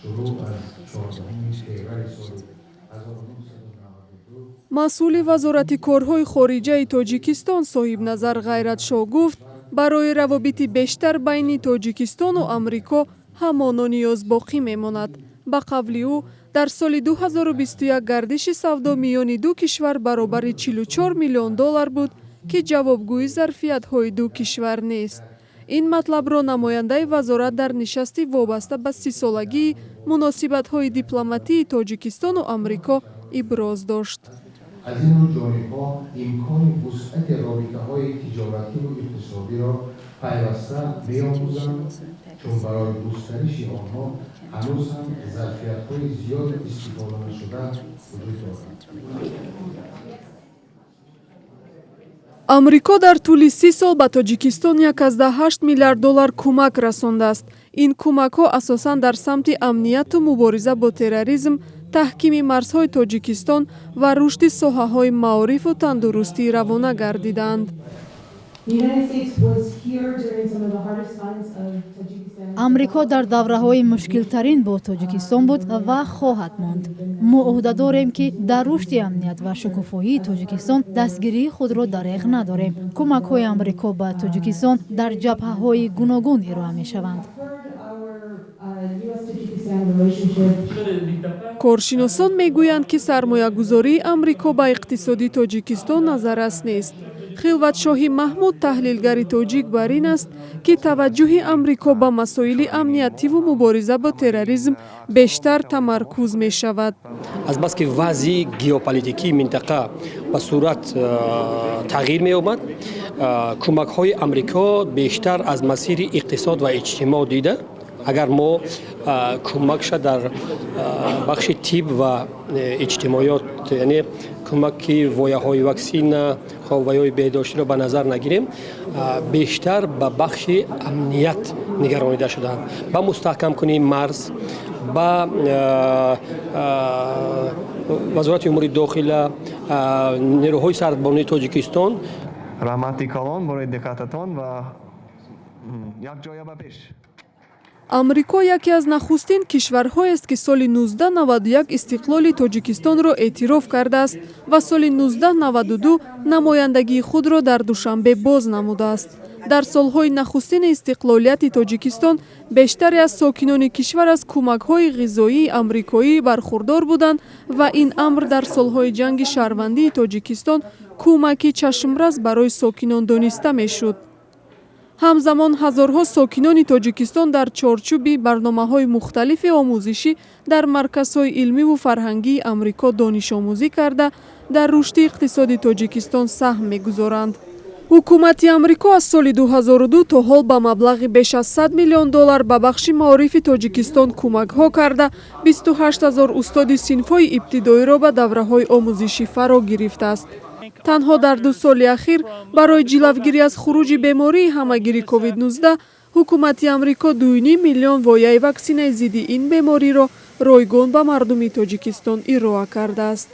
Шурӯъ аз 14 феврали соли 1992. Масъули Вазорати корҳои хориҷаи Тоҷикистон Соҳибназар Ғайратшоҳ гуфт, барои равобити бештар байни Тоҷикистону Амрико ҳамоно ниёз боқӣ мемонад. Ба қавли ӯ, дар соли 2021 гардиши савдо миёни ду кишвар баробари 44 миллион доллар буд, ки ҷавобгӯи зарфиятҳои ду кишвар нест. Ин матлабро намояндаи вазорат дар нишасти вобаста ба 30-солагии муносибатҳои дипломатии Тоҷикистону Амрико иброз дошт. Аз ин рӯ ҷонибҳо имкони вусъати робитаҳои тиҷоративу иқтисодиро пайваста меомӯзанд, чун барои густариши онҳо ҳанӯз ҳам зарфиятҳои зиёди истифода нашуда вуҷуд дорад. Амрико дар тӯли 30 сол ба Тоҷикистон 1,8 миллиард доллар кӯмак расондааст. Ин кӯмакҳо асосан дар самти амнияту мубориза бо терроризм, таҳкими марзҳои Тоҷикистон ва рушди соҳаҳои маорифу тандурустӣ равона гардидаанд. Амрико дар давраҳои мушкилтарин бо Тоҷикистон буд ва хоҳад монд. Мо ӯҳда дорем, ки дар рушди амният ва шукуфоии Тоҷикистон дастгирии худро дареғ надорем. Кӯмакҳои Амрико ба Тоҷикистон дар ҷабҳаҳои гуногун ироа мешаванд. Коршиносон мегӯянд, ки сармоягузории Амрико ба иқтисоди Тоҷикистон назаррас нест. Хилватшоҳи Маҳмуд, таҳлилгари тоҷик, бар ин аст, ки таваҷҷӯҳи Амрико ба масоили амниятиву мубориза бо терроризм бештар тамаркуз мешавад. Азбаски вазъи геополитикии минтақа ба сурат тағйир меёбад, кӯмакҳои Амрико бештар аз масири иқтисод ва иҷтимоъ дида, агар мо кӯмакша дар бахши тиб ва иҷтимоёт, яъне кӯмаки вояҳои ваксина ва ё беҳдоштиро ба назар нагирем, бештар ба бахши амният нигаронида шудаанд, ба мустаҳкамкунии марз, ба Вазорати умури дохила, нерӯҳои сарбонии Тоҷикистон. Раҳмати калон барои диққататон ва якҷоя ба пеш. Амрико яке аз нахустин кишварҳоест, ки соли 1991 истиқлоли Тоҷикистонро эътироф кардааст ва соли 1992 намояндагии худро дар Душанбе боз намудааст. Дар солҳои нахустини истиқлолияти Тоҷикистон бештаре аз сокинони кишвар аз кӯмакҳои ғизоии амрикоӣ бархурдор буданд ва ин амр дар солҳои ҷанги шаҳрвандии Тоҷикистон кӯмаки чашмрас барои сокинон дониста мешуд. Ҳамзамон ҳазорҳо сокинони Тоҷикистон дар чорчӯби барномаҳои мухталифи омӯзишӣ дар марказҳои илмиву фарҳангии Амрико донишомӯзӣ карда, дар рушди иқтисоди Тоҷикистон саҳм мегузоранд. Ҳукумати Амрико аз соли 2002 то ҳол ба маблағи беш аз 100 миллион доллар ба бахши маорифи Тоҷикистон кӯмакҳо карда, 28 000 устоди синфҳои ибтидоиро ба давраҳои омӯзишӣ фаро гирифтааст. Танҳо дар 2 соли ахир барои ҷилавгирӣ аз хуруҷи бемории ҳамагири COVID-19 ҳукумати Амрико 2,5 миллион вояи ваксинаи зидди ин бемориро ройгон ба мардуми Тоҷикистон ироа кардааст.